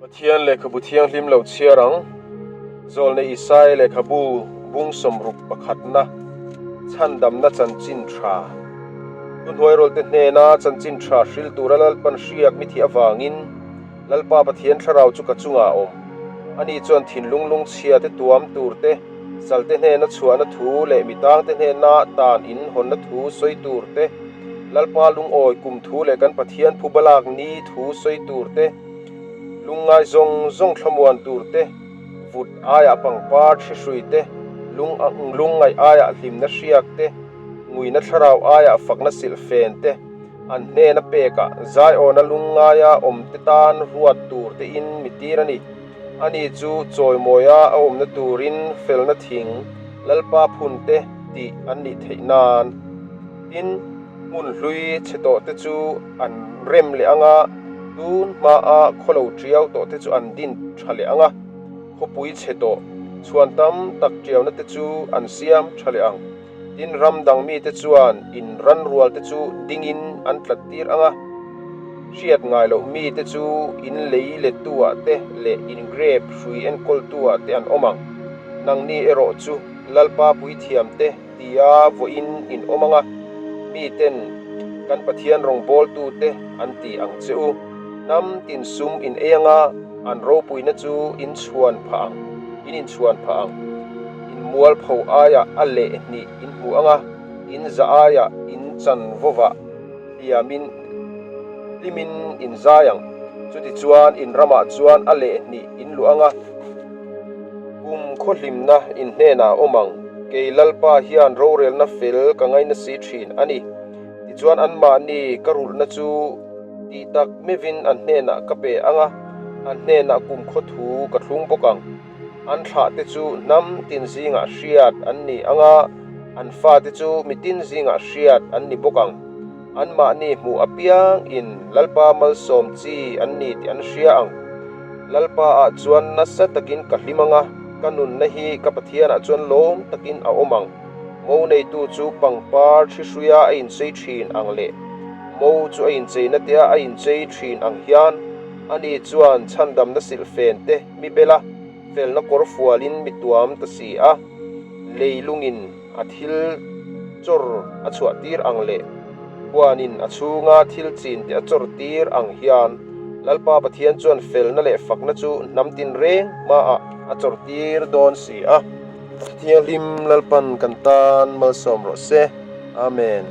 Pathian lehkhabu thianghlim lo chhiar ang. Zawlnei Isaia lehkhabu bung sawmruk pakhatna chhandamna chanchin tha. Thuhnuairawlte hnena chanchin tha hril tura Lalpan hriak mi thih avangin Lalpa Pathian thlarau chu ka chungah a awm. Ani chuan thinlung lungchhia te tuam tur te, salte hnena chhuahna thu leh mitangte hnena tan in hawnna thu sawi tur te, Lalpa lungawi kum thu leh kan Pathian phu balak ni thu sawi tur te, lungngai zawng zawng thlamuan tur te, vut aiah pangpar thi hrui te, lung lungngaih aiah hlimna hriak te, nguina thlarau aiah fakna silhfen te, An hnena pekah Zaiawna lungngaia awmte tan ruat tur tein mi tir a ni. Ani chu chawimawia a awmna turin felna thing Lalpa phunte tih an nih theih nan. Tin, hmun hlui chhe tawhte chu an rem leh ang a, tun hmaa khawlo tiau tawhte chu an din tha leh ang a, khawpui chhe tawh chhuan tam tak tiauna te chu an siam tha leh ang. Tin, ram dang mite chuan in ran rualte chu dingin an tlat tir ang a, hriat ngai loh mite chu in lei lettu-ah te leh in grep hrui enkawltu-ah te an awm ang. Nangni erawh chu Lalpa puithiamte tia vawiin in awm ang a, miten kan Pathian rawngbawltute an ti ang che u. Hnam tin sum in ei ang a, an ropuina chu in chhuan phah ang, in inchhuan phah ang. In mualpho aiah a leh hnih in hmu ang a, in za aiah in chan vawvah hliamin hlimin in zai ang. Chutichuan in ramah chuan a leh hnih in luh ang a, kum khawhlimna in hnenah a awm ang. Kei Lalpa hian rorelna fel ka ngaina si thin a ni. Tichuan anmahni ka rulhna chu tih tak meuhin an hnenah ka pe ang a, an hnenah kum khawthu ka thlung bawk ang. An thlahte chu hnam tin zingah hriat an ni ang a, an fate chu mitin zingah hriat an ni bawk ang. Anmahni hmuh apiangin Lalpa malsawm chi an ni tih an hria ang. Lalpaah chuan nasa takin ka hlim ang a, ka nunna hi ka Pathianah chuan lawm takin a awm ang. Mo neitu chu pangpar thi hruia a inchei thin ang leh mo chu a incheina tea a inchei thin ang hian ani chuan chhandamna silhfen te Mi bela felna kawr fualin mi tuam ta si a, leilungin a thil chawr a chhuah tir ang leh huanin a chhunga thil chin te a chawr tir ang hian Lalpa Pathian chuan felna leh fakna chu hnam tinreng hmaah a chawr tir dawn si a. Thianghlim Lalpan kan tan malsawm rawh se. Amen.